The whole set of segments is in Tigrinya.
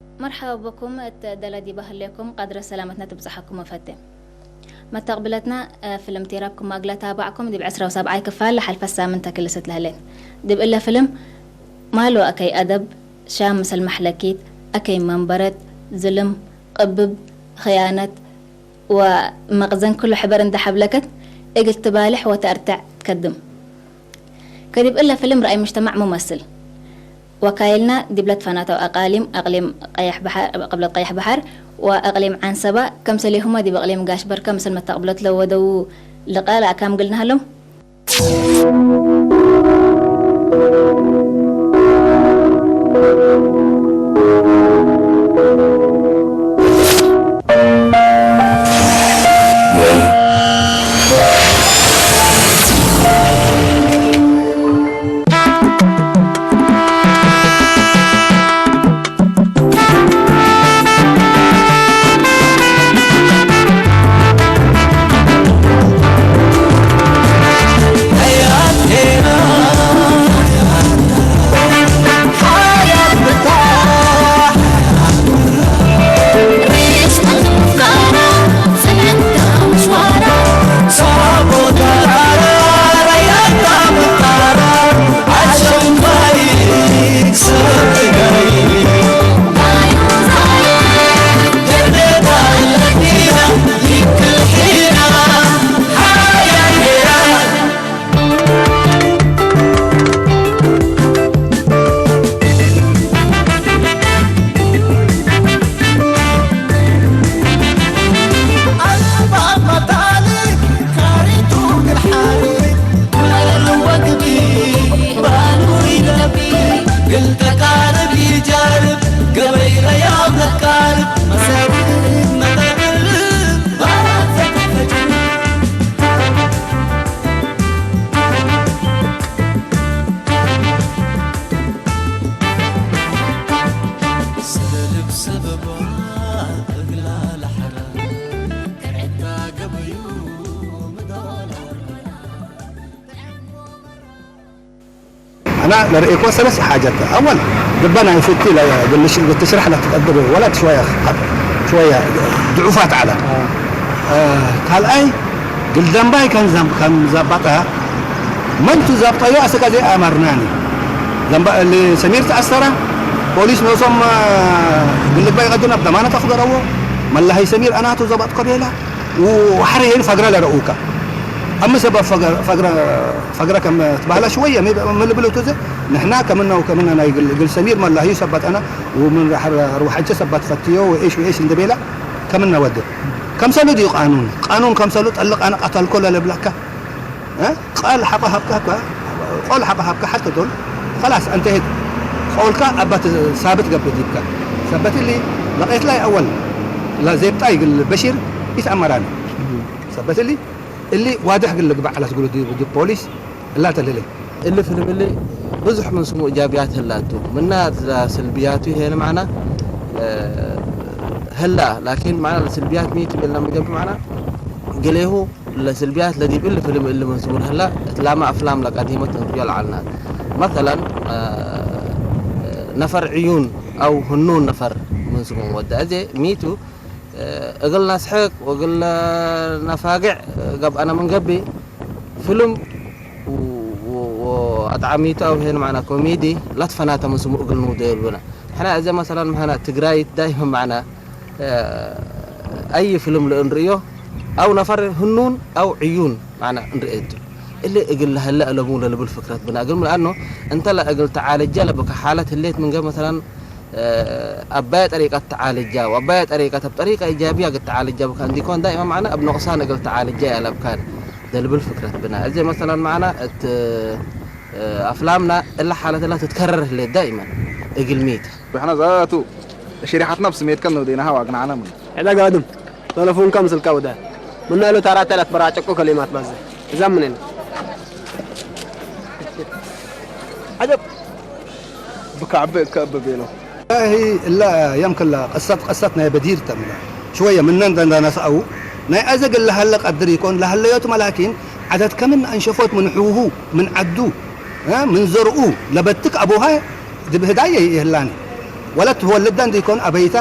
መርሓባ ብኩም፣ እት ደለዲ ባህሌኩም ቀድረ ሰላመትና ትብጽሓኩም እፈቴ። መተቕብለትና፣ እ፣ ፍልም ቴራብ ክማግላ ታባዕኩም ዲብ ዕስራ ወሰብዓይ ክፋል ሓልፈ ሳምንት ተክልሰት ለህሌት። ዲብ እለ ፍልም ማሉ ኣከይ ኣደብ፣ ሻም ምሰል ማሕለኪት፣ ኣከይ መንበረት፣ ዝልም፣ ቅብብ፣ ኽያነት፣ ወመቕዘን ክሉ ሕበር እንዳ ሓብለከት እግል ትባልሕ ወተእርትዕ ትከድም። ከዲብ እለ ፍልም ረኣይ ምጅተማዕ ሙመስል ወካይልና ዲብለት ፈናተው ኣቃሊም ኣቅሊም ቀያሕ ባሕር፣ ቅብለት ቀያሕ ባሕር ወኣቅሊም ዓንሰባ ከምሰሌሁማ ዲብ ኣቅሊም ጋሽ በርከ ምስል መተቅብለት ለወደዉ ልቃ ለኣካም ግልናሃሎም። أنا لرأيك وصلت حاجة. أول، دبنا يفتي لا بالش-، بالتشرح لا تقدر ولا شوية خ-، شوية ضعفات على. آه، قال أي، قل ذنباي كان ذنب، كان زبطها. من تزبط أيها أسكا زي أمرناني. ذنب اللي سمير تأثر، بوليس نوصم، آه، قل لك باي قدنا بضمانة أخضر أول. ما الله هي سمير أنا تزبط قبيلة. وحري هي الفقرة لرؤوكا. أما سبب فقر-، فقرة فقرة كم تبهلا شوية، مي-، من اللي بلوتو زي، نحنا كمنا وكمنا ناي قل، قل سمير ما الله يثبت أنا، ومن راح ر-، روح حجة ثبت فتيو وإيش وإيش ندبيلا، كمنا ودو. كم سلو ديو قانون؟ قانون كم سلو تقلق أنا قتل كل اللي بلاكا؟ ها؟ قال حقها بكا، قال حقها بكا حتى دول. خلاص انتهت. قولك أبت ثابت قبل ديبكا. ثبت اللي لقيت لي أول. لا زي بتاعي قل بشير يتأمران. ثبت اللي اللي واضح قال لك بعلى تقول دي، دي بوليس لا تللي. اللي فيلم اللي بزح من سمو إيجابيات هلاتو منا سلبياتو هي معنا. آه، هلا لكن معنا السلبيات ميت بلنا مجب معنا قليه السلبيات الذي بال فيلم اللي من سمو هلا تلاما أفلام لقديمة رجال عنا مثلا، آه، نفر عيون أو هنون نفر من سمو ود أزي ميتو، آه، أقل نسحق وأقل نفاقع، آه، قب أنا من قبي فيلم و-، و-، و-، أطعميته أو هنا معنا كوميدي لا تفناته من سمو أقل نودي البنا. حنا إذا مثلا معنا تقراي دايما معنا، آه، أي فيلم لأنريو أو نفر هنون أو عيون معنا نريد اللي أقل هلا ألمون لبل فكرة بنا أقل من أنه أنت لا أقل تعالج جلبك حالة الليت من قبل مثلا ኣባየ ጠሪቃ ትዓልጃ ወኣባየ ጠሪቃ ኣብ ጠሪቃ ኢጃብያ ክትዓልጃ ብካ እንዲኮን ዳይማ ማዕና ኣብ ነቕሳን እግል ትዓልጃ ያለብካን ደልብል ፍክረት ብና እዚ መሰላን ማዕና እት ኣፍላምና እላ ሓለት እላ ትትከረር ህሌት ዳይመን እግል ሚት ብሕና ዛቱ ሽሪሓትና ብስሜትከን ነው ዴና ሃዋ ግናዓና ምን ዕዳ ጋድም ተለፎንካ ምስልካ ውዳ ምናሉ ታራታ ላትበራጨቆ ከሊማት ባዘ እዛ ምንን عجب ብካዕበ እከ እበ ቤሎ هي لا يمكن لا قصة قصة ناي بدير تملا شوية من نن دنا نسأو ناي أزق الله هلا قدر يكون لهلا يوت ملاكين عدد كمن أنشفوت من حوهو من عدو ها من زرقو لبتك أبوها دبهداية يهلاني ወለት ወለዳ እንዲኮን ኣበይታ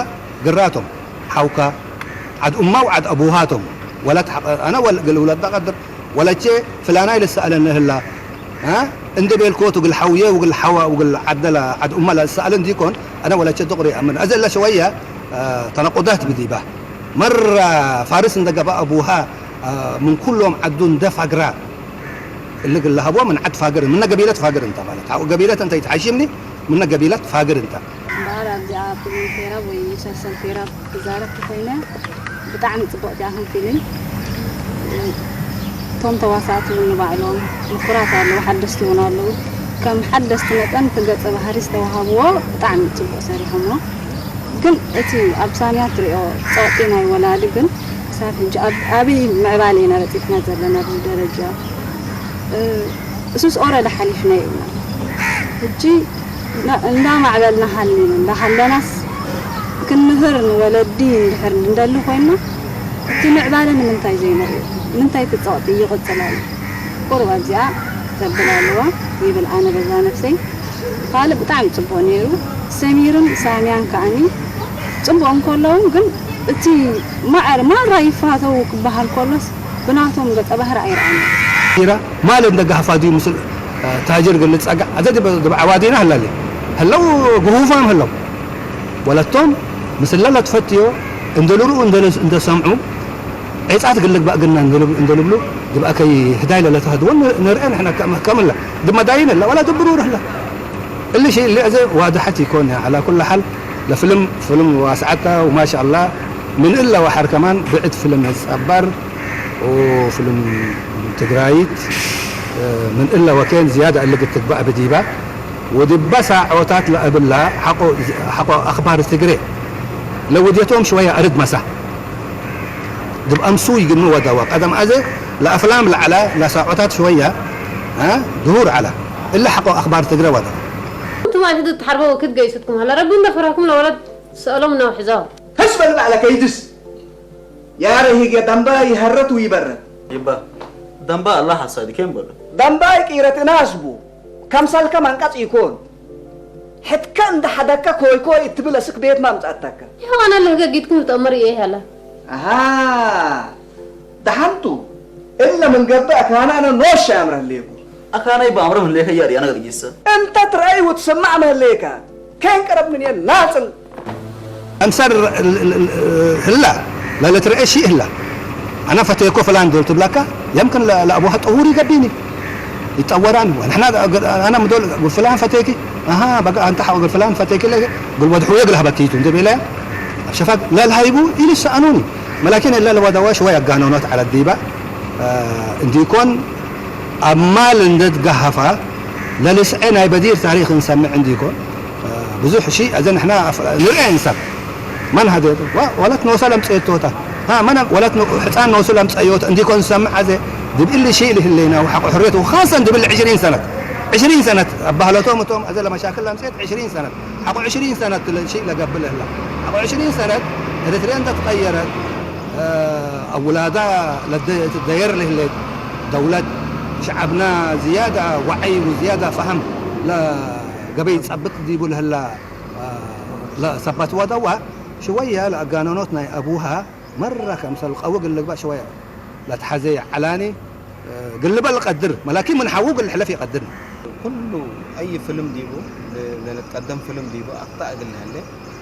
ግራቶም ሓውካ ዓድ ኡማ ወዓድ ኣቡሃቶም ወለት ሓቐ ኣነ ወል ግል ውለዳ ቀድር ወለቼ ፍላናይ ልሰኣለኒ ህላ እ እንደ ቤልኮት ውግል ሓውየ ውግል ሓዋ ውግል ዓደላ ዓድ ኡማ ለሰኣለ እንዲኮን ኣነ ወለቼ ድቕሪ ኣምን ኣዘ ለ ሸወያ ተነቁዳት ብዲባ መራ ፋርስ እንደገባ ኣቡሃ ምን ኩሎም ዓዱ እንደ ፋግራ እልግ ለሃቦ ምን ዓድ ፋግር ምነ ገቢለት ፋግር እንተ ማለት ሓው ገቢለት እንተ ይትሓሽምኒ ምነ ገቢለት ፋግር እንተ እምበኣር ኣብዚኣ ፊልም ፌራብ ወይ ሙሰልሰል ፌራብ ክዛረብ ተኾይነ ብጣዕሚ ጽቡቕቲ ኢኹም ፊልም። እቶም ተዋሳእቲ እውን ንባዕሎም ምኩራት ኣለዉ፣ ሓደስቲ እውን ኣለዉ። ከም ሓደስቲ መጠን እቲ ገጸ ባህሪ ዝተዋሃብዎ ብጣዕሚ ጽቡቕ ሰሪሖሞ። ግን እቲ ኣብ ሳምያ ትሪኦ ጸቕጢ ናይ ወላዲ ግን ክሳብ ሕጂ ኣብ ኣበይ ምዕባለ ኢና በጺሕና ዘለና ኣብዚ ደረጃ? እሱስ ኦረዲ ሓሊፍናዮ ኢና። ሕጂ እንዳማዕበልና ሃሊና እንዳሃለናስ ክንምህር ንወለዲ እንድሕር እንደሊ ኮይና እቲ ምዕባለ ንምንታይ ዘይንርኢ? ንምንታይ እቲ ጸቕጢ ይቕጽል ኣሎ? ቁሩብ ኣብዚኣ ተብል ኣለዋ ይብል ኣነ በዛ ነፍሰይ። ካልእ ብጣዕሚ ጽቡቕ ነይሩ። ሰሚርን ሳምያን ከኣኒ ጽቡቕ እንከለዉ ግን እቲ ማዕር ማራ ይፋተዉ ክበሃል ከሎስ ብናቶም ገጸ ባህሪ ኣይረኣና። ኢራ ማለ እንደ ጋህፋ ድዩ ምስል ታጅር ግል ጸጋ ኣዘ ድብ ዓዋዲና ህላለ ህለው ግሁፋም ህለው ወለቶም ምስለ ለትፈትዮ እንደ ልርኡ እንደ ሰምዑ ዒጻት ግልግባእ ግና እንደ ልብሉ ግብኣ ከይ ህዳይ ለለተኸድወን ንርአ ንሕና ከምላ ድመዳይን ህላ ወላ ድብሩር ህላ እሊ ሸይ እሊ ዕዘ ዋድሐት ይኮን። ዓላ ኩሉ ሓል ለፍልም ፍልም ዋስዓታ ወማሻ ኣላ ምን እለ ወሐር ከማን ብዕድ ፍልም ነጸባር ወፍልም ትግራይት ምን እለ ወኬን ዝያዳ እሊ ግትግባእ ብዲባ ወድበ ሳዖታት ለእብላ ሐቆ ኣኽባር ትግሬ ለውድየቶም ሽወያ እርድ መሳ ድብ ኣምሱ ይግኑ ወደዋ ቀደም ኣዘ ለኣፍላም ለዓላ ለሳዖታት ሽወያ ድሁር ዓላ እለ ሐቆ ኣኽባር ትግረ ወደዋ። ትማሊ ክትሓርበው ክትገይሱትኩም ሃላ ረቢ እንደፈራኩም ለወለድ ስእሎም ነው ሕዛው። ተስበል ባዕላ ከይድስ ያረሂገ ደንባ ይሀረት ይበረት። ይባ ደንባ ኣላ ሐሳዲ ኬን በሉ። ደንባ ይቅይረት እናስቡ ከምሰልከ መንቀጽ ይኮን ሕትከ እንደ ሐደከ ኮይኮ ይትብል እስክ ቤት ማምጻእተከ። ይኸዋና ለህገጊትኩም ዝጠመር እየ ያላ። ኣሃ ደሓንቱ እለ ምን ገብእ ኣካና ኣነ ኖሽ ኣምረህሌኩ። ኣካናይ ብኣምሮ ህሌከ እያ ርያና ገርጊሰ። እንተ ትረኣይ ወትሰማዕ መህሌካ ከይን ቀረብ ምን የን ናጽን። ኣምሳል ህላ ለለትረኤ ሺእ ህላ ኣና ፈተየኮ ፍላን ዶል ትብላካ የምክን ለኣቡሃ ጠውር ይገቢኒ ይጠወራን ወንሕና ኣና ምዶል ጉል ፍላን ፈተየኪ ኣሃ በቃ ኣንተ ሓወ ጉል ፍላን ፈተየኪ ለገ ጉል ወድሕወ ግል ሃበኪቱ እንደ ቤላያ ኣብ ሸፋግ ለልሃይቡ ኢልሰኣኑኒ መላኪን እለ ለወደዋ ሽወይ ኣጋኖኖት ዓለ ዲባ እንዲኮን ኣብ ማል እንደትጋሃፋ ለልስዐ ናይ በዲር ታሪክ እንሰምዕ እንዲኮን ብዙሕ ሺ ኣዘ ንሕና ንርኤ እንሰብ መን ሃደ ወለት ንወሰ ለምፀየቶታ መን ወለት ሕፃን ንወሱ ለምፀዮት እንዲኮን ዝሰምዕ ኣዘ ድብሊ ሺ ልህሌና ወሓቆ ሕሬት ወካሰን ድብል ዕሽሪን ሰነት ዕሽሪን ሰነት ኣባህለቶም እቶም ኣዘ ለመሻክል ለምፀየት ዕሽሪን ሰነት ሓቆ ዕሽሪን ሰነት ሺ ለገብልህላ ሓቆ ዕሽሪን ሰነት ኤርትርያ እንተትቀየረት ኣውላዳ ለትደየር ልህሌት ደውለት ሸዓብና ዝያዳ ዋዓይ ወዝያዳ ፈሃም ለገበይ ጸብት ዲቡ ለህላ ለሰባት ወደዋ ሽወያ ለኣጋነኖት ናይ ኣቡሃ መራ ከምሰል ቀዊ ግልግባእ ሽወያ ለትሓዘየ ዓላኒ ግልበል ቀድር መላኪ ምን ሓዉ ግልሕለፍ ይቀድር ኩሉ ኣይ ፍልም ዲቡ ለነትቀደም ፍልም ዲቡ ኣክጣእ ግልሃለ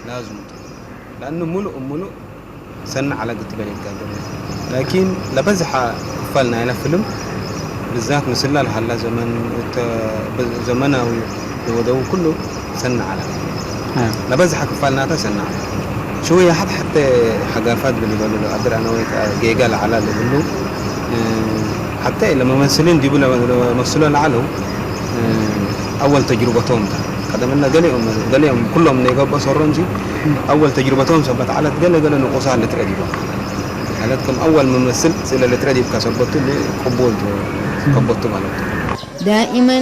ላዝሙ ለኣኑ ሙሉእ ሙሉእ ሰኒ ዓላ ግትበል ይጋገም ላኪን ለበዝሓ ክፋል ናይላ ፍልም ብዛት ምስላ ለሃላ ዘመን ዘመናዊ ለወደው ኩሉ ሰኒ ዓላ ለበዝሓ ክፋል ናታ ሰኒ ዓላ ሽውያ ሓት ሓተ ሓጋፋት ብልበሉ ኣድር ኣነ ወይ ጌጋ ለዓላ ልብሉ ሓተ ለመመስልን ዲቡ ለመስሎ ለዓለው ኣወል ተጅሩበቶም ቀደምና ገሊኦም ገሊኦም ኩሎም ነይገበ ሶሮ እንጂ ኣወል ተጅሩበቶም ሰበት ዓለት ገለ ገለ ንቁሳ ልትረድ ይባ ማለት ከም ኣወል መመስል ስለ ልትረድ ይብካ ሰበቱ ቅቡል ከበቱ ማለት دائما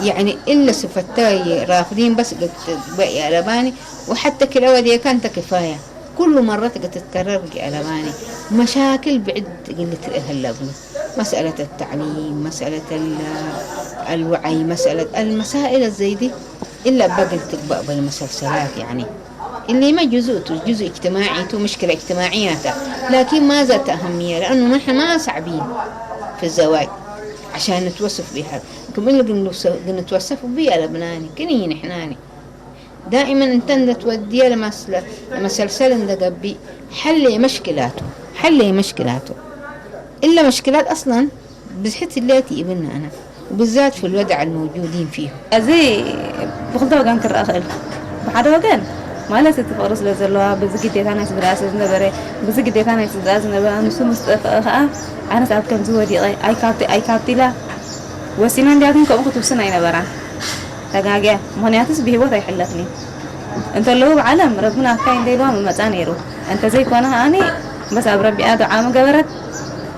يعني إلا سفتاي رافضين بس قلت بقى يا لباني وحتى كلا وديك أنت كفاية كل مرة تتكرر يا لباني مشاكل بعد قلت هلا مسألة التعليم مسألة الوعي مسألة المسائل الزي دي إلا بقل تقبأ بالمسلسلات يعني اللي ما جزء جزء اجتماعي تو مشكلة اجتماعية تا. لكن ما ذات أهمية لأنه نحن ما صعبين في الزواج عشان نتوسف بها. كم اللي قن نتوسف بها لبناني كني نحناني. دائما انت تودي لمسل مسلسل اندقبي حل مشكلاته، حل مشكلاته. إلا مشكلات أصلا بزحت اللاتي ابننا أنا، وبالذات في الوضع الموجودين فيه. እዚ ብኽልተ ወገን ክረኣ ክእል። ብሓደ ወገን ማለት እቲ ፍቕሪ ስለ ዘለዋ፣ በዚ ግዴታ ናይ ስድራኣ ስለ ዝነበረ፣ በዚ ግዴታ ናይ ስድራኣ ዝነበረ፣ ንሱ ምስ ጠፍአ ኸዓ፣ ኣነስ ኣብ ከምዚ ወዲቐ፣ ኣይካብቲ ኣይካብቲ ኢላ ወሲና እንድያ፣ ግን ከምኡ ክትውስን ኣይነበራን። ተጋግያ። ምኽንያቱስ ብህይወት ኣይሕለፍን እዩ። እንተለዉ ብዓለም ረቢ ናትካ እዩ እንተኢልዋ ምመጻ ነይሩ። እንተዘይኮነ ከኣኒ በስ ኣብ ረቢኣ ዱዓ ምገበረት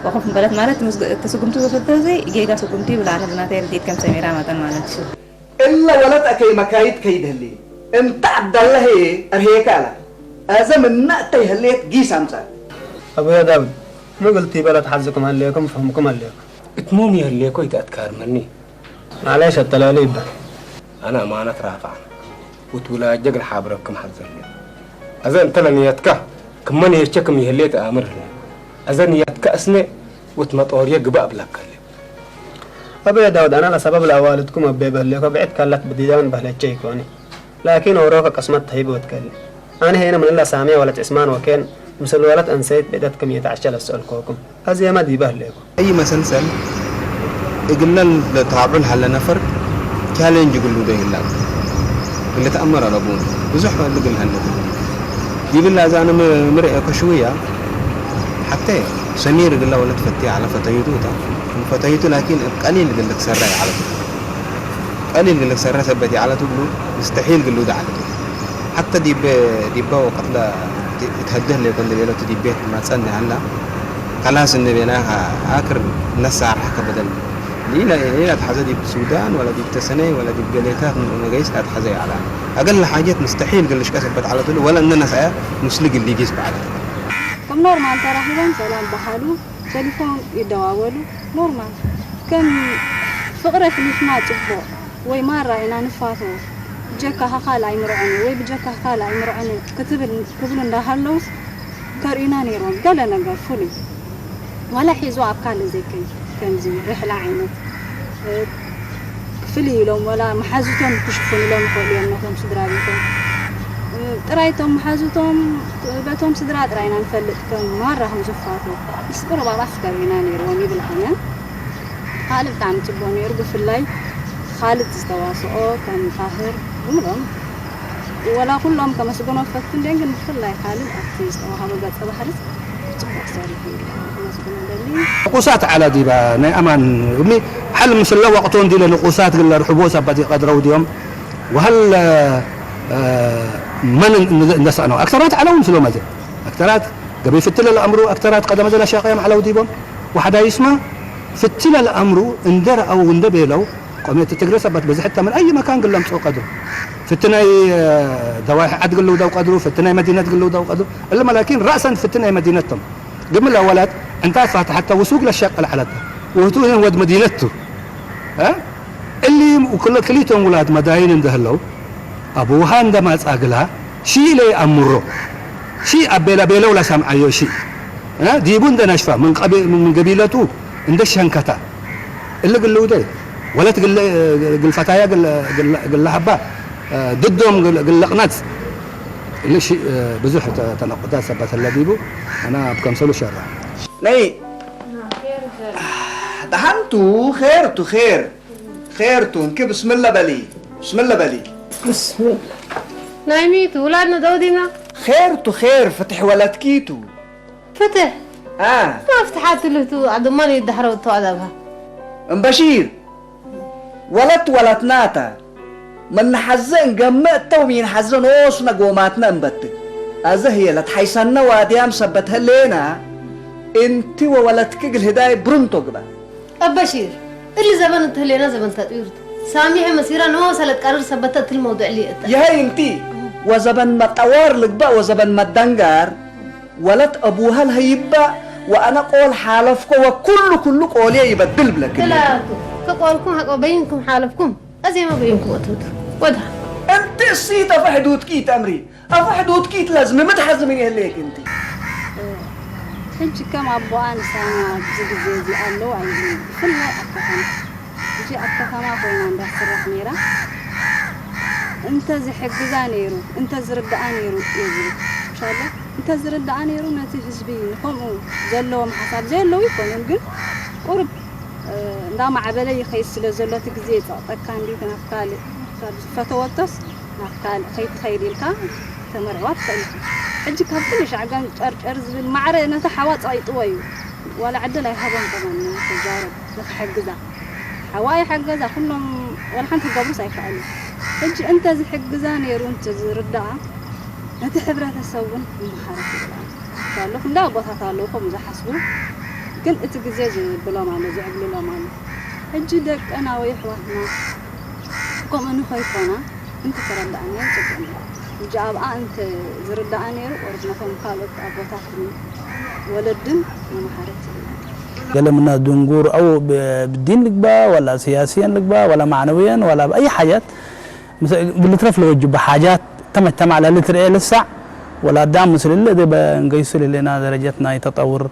ወኸፍ ምበለት ማለት እቲ ስጉምቲ ዝወሰደቶ እዚ ጌጋ ስጉምቲ ይብል ኣነ ብናተይ ርድኢት ከም ሰሚራ መጠን ማለት እዩ። እለ ወለት አከይ መካይት ከይደሊ እንተ አብዳለህ እርሄካ አላ አዘ ምና እተይ ህሌት ጊስ አምጻ አቡያ ዳውድ ምግልቲ በለት ሓዝኩም አለኩም ፍህምኩም አለኩም እትሙም የህሌኮ ይተአትካርመኒ ማለሽ አተላለ ይባል አነ አማነት ራፋዕነ ወትውላጀ ግን ሓብረክም ሓዘኒ አዘ እንተለ ንየትካ ክመ ንየቸክም ይህሌት አምርህኒ አዘ ንየትካ እስነ ወትመጦርየ ግባእ ብለከለ أبي داود أنا لسبب لأوالدكم أبي بهليكو بعد كالت بديدان بهلتشي كوني لكن أوروك قسمت تهيب وتكلي أنا هنا من الله سامية ولا عثمان وكين مثل ولد أنسيت بدتكم يتعشى لسؤالكوكم هذه ما دي بهليكو أي مسلسل እግለል ለተባብዑ ለሃለ ነፈር ቻሌንጅ እግሉ ዶ ይህላል እግለ ተአመር አለቡ ብዙሕ እግል ሀለ ይብል ላዛ አነ ምርኤ ከሽውያ ሓተ ሰሚር እግላ ወለት ፈትያ አለ ፈተዩቱ እታ ፈተዩቱ ላኪን እብ ቀሊል እግል ክሰራ ይዓለቱ ቀሊል እግል ክሰራ ሰበት ይዓለቱ እግሉ ምስተሒል እግሉ ዳ ዓለቱ ሓተ ዲበ ዲበ ወቀትለ እትሀደህ ለይኮን ለቤለቱ ዲቤ ትማጸን ሀላ ከላስ እንቤላ አክር ነሳርሕ ከበደል ሌላ ሌላ ተሐዘ ዲብ ሱዳን ወላ ዲብ ተሰነይ ወላ ዲብ ገሌታት መገይስ ላተሐዘ ይዓላ። አገለ ሓጀት ምስተሒል ገልሽቀ ሰበት ዓለትሉ ወላ እነ ነሳያ ሙስሊ ግሊጊስ በዓለት። ከም ኖርማል ተራኺቦም ሰላም በሃሉ፣ ሰሊፎም ይደዋወሉ፣ ኖርማል ከም ፍቕሪ ኣሕሊፍና ጽቡቕ ወይ ማራ ኢና ንፋቶ፣ ብጀካኻ ካልእ ኣይምርዖን እየ ወይ ብጀካኻ ካልእ ኣይምርዖን እየ ክትብል ክብሉ እንዳሃለውስ ከርእዩና ነይሮም ገለ ነገር ፍሉይ። ዋላ ሒዙ ኣብ ካልእ ዘይከይድ ከምዚ ርሕላ ዓይነት ፍልይ ኢሎም ዋላ መሓዙቶም ክሽፍኑሎም ይኽእሉ እዮም ነቶም ስድራ ቤቶም ጥራይ እቶም መሓዙቶም በቶም ስድራ ጥራይ ኢና ንፈልጥ ከም ማራ ከም ዝፋቱ ምስ ቁሩብ ኣባስ ከርእዩና ነይርዎም ይብል ኣነ ካልእ ብጣዕሚ ፅቡቅ ነይሩ ብፍላይ ኻልድ ዝተዋስኦ ከም ጣህር ብምልኦም ወላ ኩሎም ከመስግኖ ፈትን ደን ግን ብፍላይ ካልድ ኣብቲ ዝተዋሃቦ ገፀ ባህርስ ጽቡቕ ሰሪሑ ኢለ ከመስግኖ ደሊ። ንቁሳት ዓላ ዲባ ናይ ኣማን እብኒ ሓል ምስለ ወቅቶ እንዲለ ንቁሳት ግለ ርሕቦ ሰባት ይቀድረው ዲዮም وهل من እንደሰዕነው ኣክተራት ዓለውን ስሎም ኣዘ ኣክተራት ገበይ ፍትለ ለኣምሩ ኣክተራት ቀደመ ዘላ ሸቀዮም ዓለው ዲቦም وحدا يسمع ፍትለ ለኣምሩ እንደ ረኣው እንደ ቤለው ቆሜት ትግረ ሰባት በዝሕታ ምን ኣይ መካን ግለምፅኦ ቀድሩ ፍትናይ ደዋይ ዓድ ግለው ዳው ቀድሩ ፍትናይ መዲነት ግለው ዳው ቀድሩ እልማ ላኪን ራእሰን ፍትናይ መዲነቶም ግምላ ወላት እንታ ፋትሐታ ውሱግ ለሸቀል ዓለታ ውህቱ ወድ መዲነቱ እሊ ክልቶም ውላት መዳይን እንደህለው ኣቡሃ እንደማጻ ግላ ሺ ኢለ ይኣምሮ ሺ ኣቤላ ቤለው ላሳምዓዮ ሺ ዲቡ እንደነሽፋ ምን ገቢለቱ እንደሸንከታ እሊ ግልውደ ወለት ግልፈታያ ግላሃባ ድዶም ግልቕነጽ እሊ ብዙሕ ተነቁታት ሰበት ለዲቡ ኣና ኣብ ከምሰሉ ሸራ ናይ ደሓንቱ ኼር ቱ ኼር ኼር ቱ እንኪ ብስምላ በሊ ብስምላ በሊ ናይ ሚቱ ውላድና ደው ዲና ኼር ቱ ኼር ፍትሕ ወለትኪ ቱ ፍትሕ ኣ ማ ፍትሓት ልህቱ ኣድማን ይዳሕረው ተዋዳብሃ እምበሺር ወለት ወለትናታ መናሓዘ እንገምእ እተው ሚንሓዘ ኖስነ ጎማትነ እምበትክ ኣዘ ህየ ለትሓይሰነ ዋድያም ሰበት ህሌና እንቲ ወወለትክ እግል ህዳይ ብርንቶ ግበ። እበሺር እሊ ዘበን እትህሌና ዘበን ተጥዊርት ሳሚሐ መሲራ ንመሰለት ቀርር ሰበተ እትል መውድዕ ሊ እተ። የሀይ እንቲ ወዘበን መጠዋር ልግበእ ወዘበን መደንጋር ወለት አቡሀ ለሀይበ ወአነ ቆል ሓለፍኮ ወኩሉ ኩሉ ቆልየ ይበድል ብለክን። እላቱ ከቆልኩም ሀቆ በይንኩም ሓለፍኩም። أزي ما بينكم أتوت ودها أنت السيطة في حدودك تأمري، أو في حدودك لازم متحزمين يهليك أنت. ሕጂ ከም ኣቦኣ ንሳና ኣብዚ ግዜ እዚ ኣለዋ እዩ። ብፍላይ ኣብ ከተማ፣ ሕጂ ኣብ ከተማ ኮይና እንዳስራሕ ነይራ። እንተ ዝሕግዛ ነይሩ፣ እንተ ዝርድኣ ነይሩ እየ ዝብል። ምሻለ እንተ ዝርድኣ ነይሩ ነቲ ህዝቢ ንከምኡ ዘለዎም ሓሳብ፣ ዘየለዉ ይኮኑን፣ ግን ቁርብ እንዳማዕበለ ይኸይድ ስለ ዘሎ፣ እቲ ግዜ ይፀቕጠካ እንዲ ናብ ካልእ፣ ካብ ዝፈተወቶስ ናብ ካልእ ከይትኸይድ ኢልካ ተመርዕዋ ትኽእል ኢኻ። ሕጂ ካብ ኩሉ ሻዕጋን ጨርጨር ዝብል ማዕረ ነቲ ሓዋ ፀቒጥዎ እዩ። ዋላ ዕድል ኣይሃቦን ከማን ንክዛረብ ንክሕግዛ። ሓዋ ይሓገዛ ኩሎም ዋላ ሓንቲ ክገብሩስ ኣይከኣሉ። ሕጂ እንተ ዝሕግዛ ነይሩ እንተ ዝርድኣ ነቲ ሕብረተሰብ እውን ምምሃረት ይብላ። ኣሎ ክንዳ ኣቦታት ኣለዉ ከምኡ ዝሓስቡ፣ ግን እቲ ግዜ ዝብሎም ኣሎ ዝዕብልሎም ኣሎ። ሕጂ ደቅና ወይ ኣሕዋትና ከምኡ ንኸይኮና እንተተረዳእናዮ ጽቡቕ ነይሩ። ሕጂ ኣብኣ እንተ ዝርዳኣ ነይሩ፣ ቁሩብ ነቶም ካልኦት ኣቦታትን ወለድን መምሃረት ይብላ። ገለ ምና ድንጉር ኣው ብዲን ልግባ ዋላ ስያስየን ልግባ ዋላ ማዕነውየን ዋላ ብኣይ ሓያት ብልትረፍ ለወጅቡ ሓጃት ተመጅተማዕ ለልትርኤ ልሳዕ ወላ ዳም ምስልል በንገይሱ ልሌና ደረጀት ናይ ተጠውር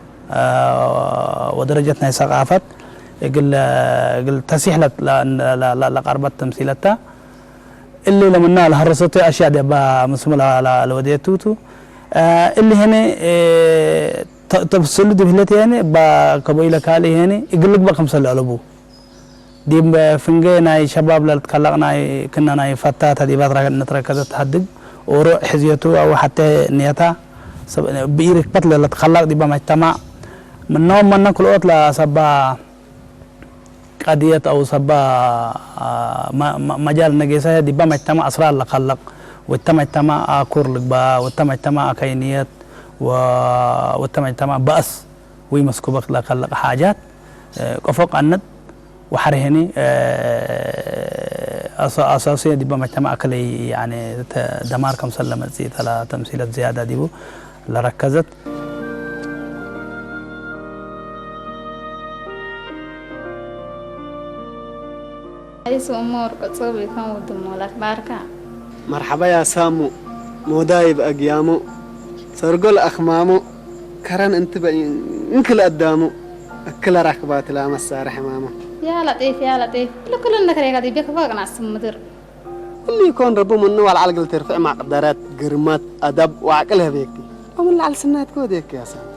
ወደረጀት ናይ ሰቃፈት እግል እግል ተሲሕለት ለቀርበት ተምሲለታ እሊ ለምና ለሀረሰቱ ኣሽያ ደባ ምስሙ ለወዴቱቱ እሊ ሄነ ተብስሉ ድብህለት ሄነ ባ ከቦ ኢለ ካል ሄነ እግል ልግበእ ከምሰለ ኣለቡ ዲብ ፍንጌ ናይ ሸባብ ለልትከለቕ ናይ ክነ ናይ ፈታ ተዲባት ንትረከዘ ተሀድግ ኡሩዕ ሕዝየቱ አው ሐቴ ንየታ ብኢርክበት ለልትከለቕ ዲበ መጅተማዕ ምኖም መነ ክልኦት ለሰባ ቀድየት አው ሰባ መጃል ነጌሰ ዲበ መጅተማዕ አስራር ለከለቕ ወተ መጅተማዕ አኩር ልግባ ወተ መጅተማዕ አከይንየት ወተ መጅተማዕ በእስ ወይ መስኩበክ ለከለቕ ሓጃት ቆፎ ቀንጥ وحرهني أساسية دبا مجتمع كلي يعني دمار كم سلم تلا تمثيلات زيادة ديبو لركزت Ayi su umur ko tsobi kan wudun molak barka. مرحبا يا سامو. مودا يبقى قيامو. سرقل أخمامو. كرن انت بقى انكل قدامو. أكل ركبات لا مسارح ماما. يا لطيف يا لطيف. لكل النكر يا قدي بك فوق ناس مدر. اللي يكون ربو منه والعلقل ترفع مقدرات قرمات أدب وعقل هبيك. ومن العلى سنات كوديك يا سامو.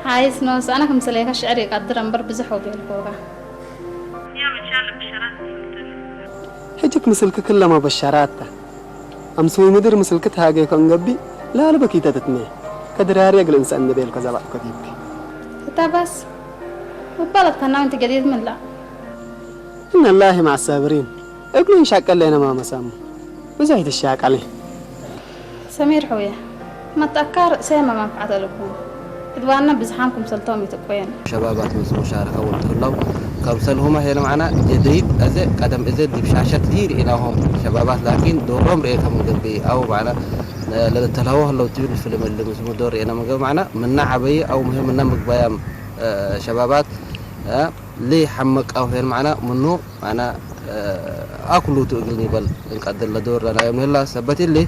هاي سنوس أنا كم سليك الشعر يقدر أنبر بزحو بيلكوغا. ሕጅክ ምስልክ ክለማ በሸራታ ኣምስዊ ምድር ምስልክ ተሃገይ ከንገቢ ላል በኪተ ትትሜ ከድራሪ እግል እንሰ እንቤል ከዘባእ ከቲብክ እታ ባስ መባለት ከናው እንት ገዴት ምላ إن الله مع الصابرين እግሉ እንሻቀል ለይነ ማመሳሙ ብዙ ኣይትሻቀል ሰሚር ሑየ መጣካ ርእሰ መመንፍዓት ኣለኩም እድዋና ብዝሓም ክምሰልቶም ይትቆየን شبابات ምስ مشاركة ወልትህለው ከምሰልሁማ ሄለ معنا جديد እዚ ቀደም እዚ ዲብ ሻሸት ዲ ርኢናሆም شبابات ላኪን ዶሮም ርኤ ከም ንገቢ ኣው معنا ለልተልሀወ ህለው ትብል ፍልም እሊ ምስ ሙዶ ርኤና ምግብ معنا ምና ዓበይ ኣው ምህም ምና ምግባያም شبابات لي حمق أو هير معنا منو معنا أكلو تو إقلني بل إن قدر لدور لنا يوم هلا سبت اللي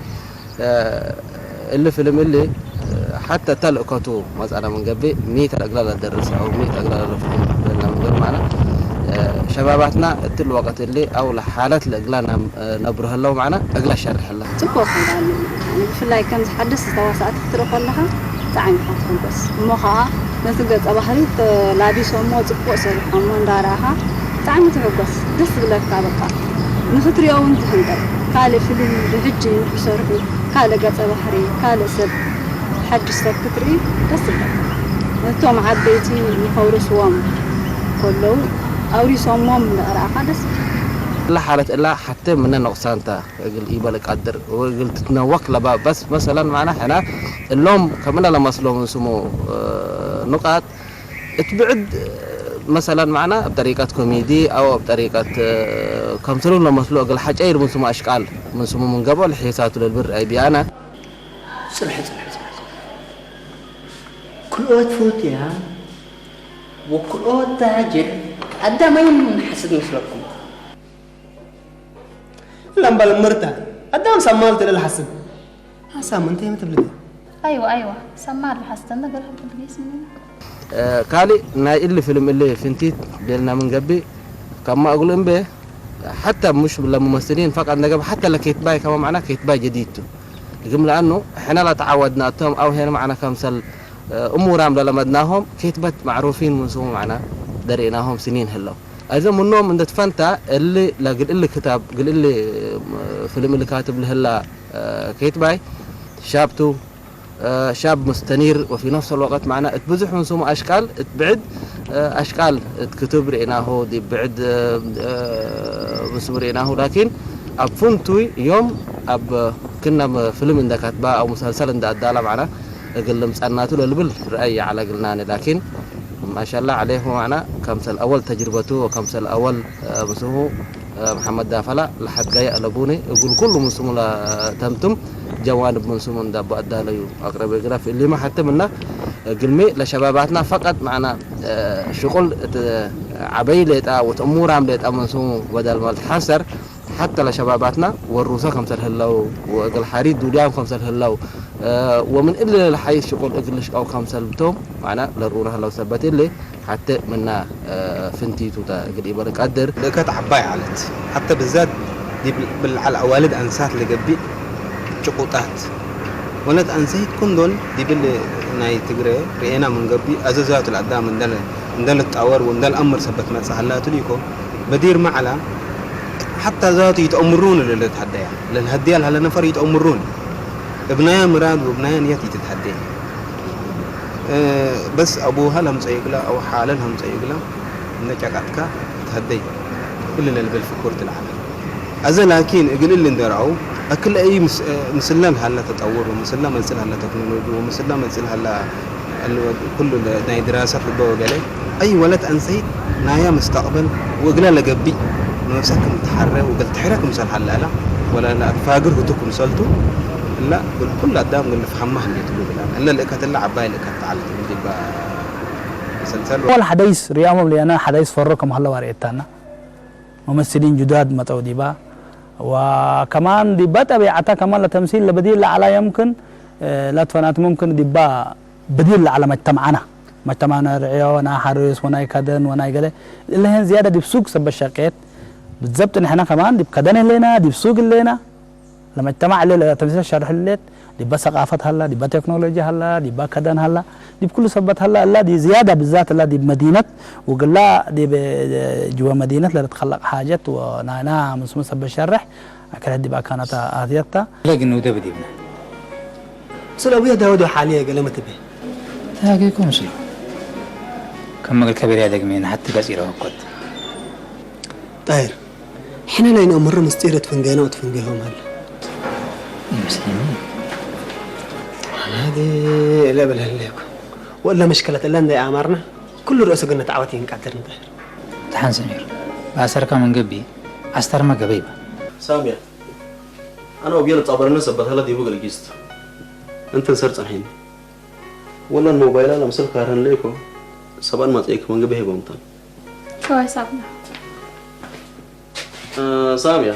اللي فيلم اللي حتى تلقتو مثلا من قبل ميت الأقلال الدرس أو ميت الأقلال الفهم لنا من قبل معنا شباباتنا التل وقت اللي أو لحالات الأقلال نبره الله معنا أقلال شرح الله ጽቡቕ ይባል ብፍላይ ከምዚ ሓደስቲ ተዋሳእቲ ክትርኢ ከለኻ ብጣዕሚ ኢኻ ትሕጎስ እሞ ኸዓ ነቲ ገጸ ባህሪ ተላቢሶሞ ጽቡቕ ሰሪሖሞ እንዳረኣኻ ብጣዕሚ ትሕጎስ ደስ ዝብለካ በቃ ንኽትሪኦ እውን ትሕንጠር ካልእ ፊልም ብሕጂ ንኽሰርሑ ካልእ ገጸ ባህሪ ካልእ ሰብ ሓድሽ ሰብ ክትርኢ ደስ ዝብለካ ነቶም ዓበይቲ ንኸውርስዎም ከለዉ ኣውሪሶሞም እንዳረኣኻ ደስ ላ ሓለት እላ ሓተ ምነ ነቕሳንታ እግል ኢበል ቃድር ወእግል ትትነወክ ለባ በስ መሰለን ማዕና ሕና እሎም ከምነ ለመስሎም እንስሙ ንቃት እትብዕድ መሰለን ማዕና ኣብ ጠሪቀት ኮሜዲ ኣው ኣብ ጠሪቀት ከምስሉ ለመስሉ እግል ሓጨይር ምንስሙ ኣሽቃል ምንስሙ ምንገቦ ልሕሳቱ ለልብር ኣይቢያና ጽንሐ ጽንሐ ጽንሐ ክልኦት ፎትያ ወክልኦት ዳጀ ኣዳማይን ንሓስድ መስለኩም لمبل مرتا. قدام سمال تلل حسب. حسام، انت يمتى بلدي؟ ايوه ايوه، سمال حسن نقر حب القيس مننا. ካልእ ናይ እሊ ፍልም እሊ ፍንቲት ቤልና ምንገቢ ካብ ማእግሉ እምበ ሓታ ሙሽ ብላ ሙመስሊን ፈቃድ ነገብ ሓታ ለኬትባይ ከማ ማዕና ኬትባይ ጀዲድቱ እግም ለኣኑ ሕና ላ ተዓወድና እቶም ኣው ሄን ማዕና ከምሰል እሙራም ለለመድናሆም ኬትበት ማዕሩፊን ምንስሙ ማዕና ደርእናሆም ስኒን ህለው ኣይዘ ምኖም እንደትፈንታ እሊ ለግል እሊ ክታብ ግል እሊ ፍልም እሊ ካትብ ልህላ ኬትባይ ሻብቱ شاب مستنير وفي نفس الوقت معنا تبزح من سمو أشكال تبعد أشكال تكتب رئناه دي بعد بسو رئناه لكن أب فنتوي يوم أب كنا فيلم عندك أتباع أو مسلسل عند أدالة معنا قلم سأناتو للبل رأي على قلناني لكن ما شاء الله عليه معنا كمسل أول تجربته وكمسل أول مسوه محمد دافلا لحد جاي ألبوني يقول كل من سمو تمتم جوانب من سمو دابو أداليو أقرب يقرا في اللي ما حتى منا قلمي لشباباتنا فقط معنا شغل عبي ليتا وتأمورام ليتا من سمو بدل ما تحسر حتى لشباباتنا والروسا كمسل هلو وقل حريد دوليان كمسل هلو ومن إلا الحي شغل إقلش أو كمسل بتوم معنا لرؤونا هلو سبت اللي حتى منا فنتي توتا قد إبر قدر لكت عباي علت حتى بالذات دي بالعلى أوالد أنسات لقبي ጭቁጣት ወለት ኣንሰይት ኩንዶን ዲብል ናይ ትግረ ርኤና መንገቢ ኣዘዛቱ ለኣዳም እንደለ እንደለ ትጣወር ወእንደለ ኣምር ሰበት መጽእ ሃላቱ ሊኮ በዲር ማዕላ ሓታ ዛቱ ይተአምሩን ለለትሃደያ ለልሃድያ ለሃለ ነፈር ይተአምሩን እብናያ ምራድ ወእብናያ ንየት ይትትሃደያ በስ ኣቡሃ ለምፀ ይግላ ኣው ሓለ ለምፀ ይግላ እነ ጨቃጥካ ትሃደይ እሊ ለልበል ፍኩር ትልዓለ ኣዘ ላኪን እግል እሊ እንደርአው ኣክል አይ ምስላ ለሃላ ተጠውር ወምስላ መጽእ ለሃላ ተክኖሎጂ ወምስላ መጽእ ለሃላ ኩሉ ናይ ድራሰት ልበ ወገለ አይ ወለት አንሰይት ናያ መስተቅበል ወእግላ ለገቢእ ንነፍሳ ክም ትሓረ ወእግል ትሕረ ክምሰል ሃላላ ወላ ለአትፋግር ህቱ ክምሰልቱ እላ እግል ኩሉ አዳም እግል ልፍሐማ ህሌት እሉ ብላል እለ ልእከት እለ ዐባይ ልእከት ተዓለት እግል ዲባ መሰልሰል ወላ ሐዳይስ ርያሞም ለያና ሐዳይስ ፈሮ ከም ሀለዋ ርኤታና ሙመስሊን ጁዳድ መጠው ዲባ ወከማን ዲባ ጠቢዓታ ከማን ለተምሲል ለበዲል ለዐላ የምክን ላትፈናት ሙምክን ዲባ በዲል ለዐለ መጅተምዓና መጅተምዓና ርዕዮ ናይ ሐርስ ወናይ ከደን ወናይ ገለ እለህን ዝያዳ ዲብ ሱግ ሰበት ሸቄት ብዘብጥ ንሕና ከማን ዲብ ከደን ህሌና ዲብ ሱግ ህሌና ለመጅተማዕ ለ ተምሲል ሸርሕ ሌት ዲበ ሰቃፈት ሀላ ዲበ ቴክኖሎጂ ሀላ ዲበ ከደን ሀላ ዲብ ኩሉ ሰበት ሀላ እላ ዲ ዝያዳ ብዛት እላ ዲብ መዲነት ውግላ ዲብ ጅወ መዲነት ለልትከለቅ ሓጀት ወናይና ምስሙ ሰበት ሸርሕ ኣክልሕት ዲብ ኣካናታ ኣትየታ። ለግን ውደብ ዲብና ስለ ابويا داود وحاليا قال متبه تاقيكم شنو كم مقل كبير يا دقمين حتى قصيره وقت طاهر حنا لا ينأمر مستيرة تفنقينا وتفنقيهم هلا مسلمين هذه لا بل هليكم ولا مشكلة إلا ندي أمرنا كل رؤس قلنا تعوتي نقدر نطهر تحن سمير بأسرك من قبي أستر ما قبيبة سامية أنا وبيلا تصابرنا سبت هلا دي بقى الجيست أنت نسرت الحين ولا الموبايل أنا مسلك هرن ليكو سبان ما تيك من قبي هيبومتان شو حسابنا ሳምያ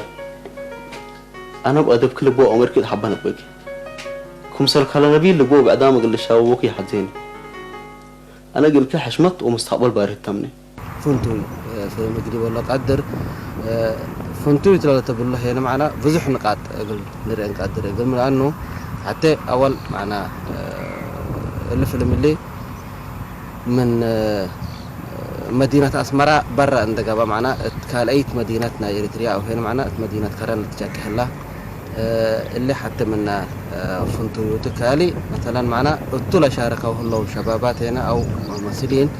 ኣነ ብኣደብኪ ልቦ ኣመርኪ ሓባ ነበኪ ክምሰል ካለነቢ ልቦ ብዕዳም እግል ልሻወቦኪ ይሓዘኒ ኣነ እግልኪ ሕሽመት ወምስተቅበል ባርህት ታምኒ ፍንቱይ ፍልም እግዲ በሎ ቀድር ፍንቱይ ትለለ ተብሎ ሄነ ማዕና ብዙሕ ንቃጥ እግል ንርእን ቀድር እግል ምልኣኑ ሓተ ኣወል ማዕና እሊ ፍልም እሊ ምን መዲነት ኣስመራ በረ እንደገባ ማዕና እት ካልአይት መዲነት ናይ ኤሪትሪያ ኣው ሄን ማዕና እት መዲነት ከረን ልትጃቂ ህላ እሊ ሐተ ምና ፍንቱዩ ትካሊ መተለን ማዕና እቱ ለሻረከው ህለው ሸባባት ሄነ ኣው መሲሊን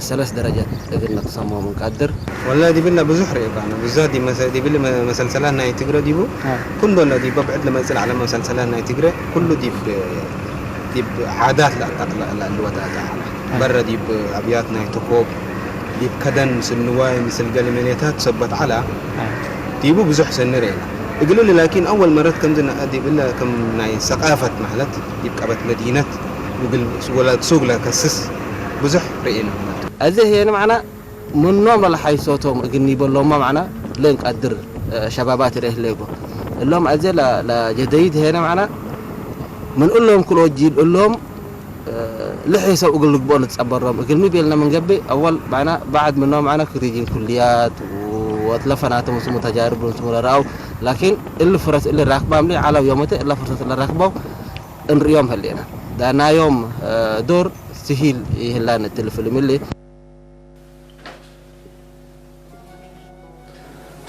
ሰለስ ደረጀት እግል ነቅሰሞ ምን ቀድር ወላ ዲብላ ብዙሕ ርኤ ባነ ብዛት ዲብል መሰልሰላት ናይ ትግረ ዲቡ ኩንዶ ዲበ ብዕድ ለመጽእ ለዓለ መሰልሰላት ናይ ትግረ ኩሉ ዲብ ዲብ ዓዳት ለአጠቅለለ ልወዳዳ በረ ዲብ አብያት ናይ ተኮብ ዲብ ከደን ምስል ንዋይ ምስል ገሊ መኔታት ሰበት ዐላ ዲቡ ብዙሕ ሰኒ ርኤና። እግልሊ ላኪን አወል መረት ከምዚ ዲብለ ከም ናይ ሰቃፈት ማለት ዲብ ቀበት መዲነት እግል ወላድ ሱግ ለከስስ ብዙሕ ርኤና። እዚ ህየ ንማዕና ምኖም ለለሓይሶቶም እግኒ በሎማ ማዕና ለንቀድር ሸባባት ይረህ ሌጎ እሎም ኣዜ ለጀደይድ ሄነ ማዕና ምን እሎም ክሎ ጂል እሎም ልሕሰው እግል ልግብኦ ንትጸበሮም እግልሚ ቤልና መንገቢ ኣወል ማዕና ባዕድ ምኖ ማዕና ክሪጅን ኩልያት ወትለፈናቶም ስሙ ተጃርብ ስሙ ለራው ላኪን እሊ ፍረስ እሊ ራክባም ሊ ዓላው ዮመተ እላ ፍረስ እሊ ራክባው እንርእዮም ህሌና ዳናዮም ዶር ስሂል ይህላን እትል ፍልም እሊ